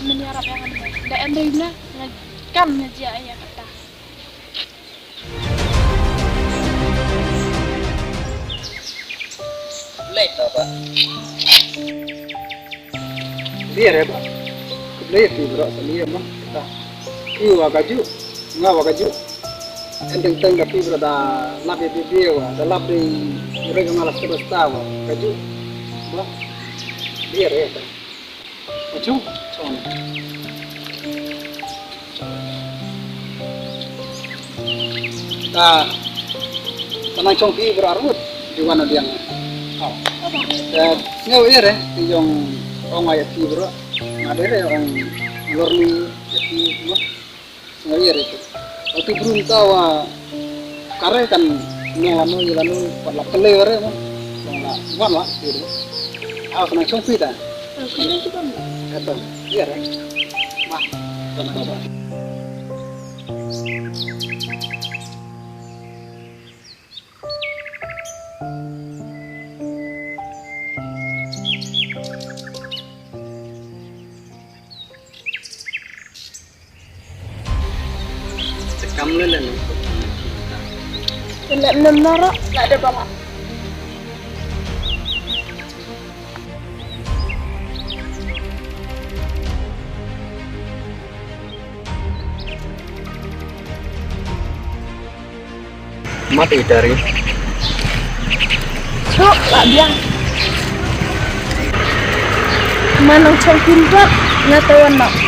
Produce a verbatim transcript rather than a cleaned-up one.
Mania rap ïa nga mynne. Da em ri na, nga kam na jia ïa kata. Leh ta ba. Leh re ba. Leh ti bro sa leh ma. Ta. Ki wa ka ju. Nga wa ka ju. Ending teng da ki bro da lap ïa bi bi wa. Da lap di re ka nga la step sta wa. Ka ju. Ba. Leh re ta. Achu, chong. Ta, ta nang chong phi bro arut, di wan diang. Oh. Ta, ngau ere, ti jong ong ai phi bro. Ngade re ong lorni phi bro. Nga ïa re. Atu brum ta wa kare kan no ano ïa lanu pat la pele ware mo. Long la wan wa ïa re. Aw sana chong pita. Kata ïa re. Ma. Kata ba. Te kam lele ne. Te lem nem nara la de bala. Mati dari. Chok la biang. Manong chong pindot na tawan na.